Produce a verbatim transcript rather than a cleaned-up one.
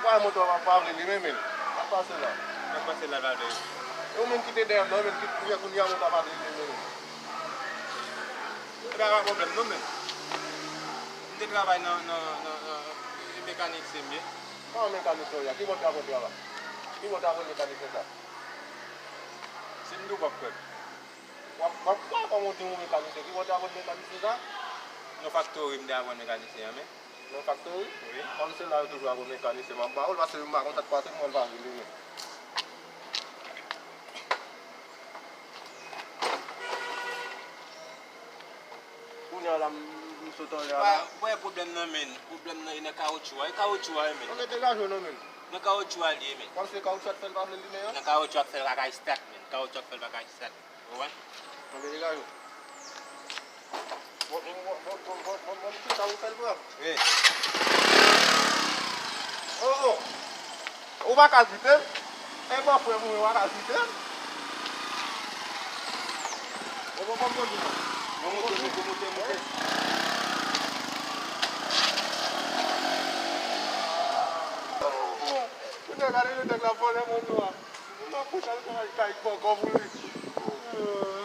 Wè motò a pa vle limen, men. Sa k pase la? Sa k pase la, pa vle limen? E ou menm ki te dèyè m nan, men, ki fè kounye a motò a pa vle limen, men. E pa yon pwoblèm, non, men. M te travay nan, nan, nan, nan, e mekanisyen m ye. Kòman mekanisyen w ye? Ki bò w te aprann travay? Ki bò w te aprann mekanisyen sa? Se m tou w ap kwè m. W ap, w ap kwè kòman w di yon mekanisyen? Ki bò w te aprann mekanisyen sa? Nan faktori m te aprann mekanisyen an, men. Nan faktori? Wi. Kòm se la yo toujou aprann mekanisyen, m ap ba w l, paske m pa konn sa k pase, mwen pa vle li, men. Kounye a la, m, m sot anlè a la. Wè, wè pwoblèm nan, men. Pwoblèm nan, e nan kawotchou a. E kawotchou a, men. Mwen te degaje w, non, men. Nan kawotchou a li ye, men. Kòm se kawotchou a k fè l pa vle limen an? Nan kawotchou a k fè l pa ka start, men. Kawotchou a k fè l pa ka start. Ou wè? Mwen te degaje w. Bon, bon, bon, bon, bon, bon, bon, bon, sa ou fè l pran? Wi. Oh, oh. Ou pa ka kite m? E bon, frè mwen, ou pa ka kite m? E bon, bon, bon, bon. Bon, moute, moute, moute, moute. Kounye a, gade le nèg la vòlè moto a. Mwen ap kouche al kay, kay poko pou li.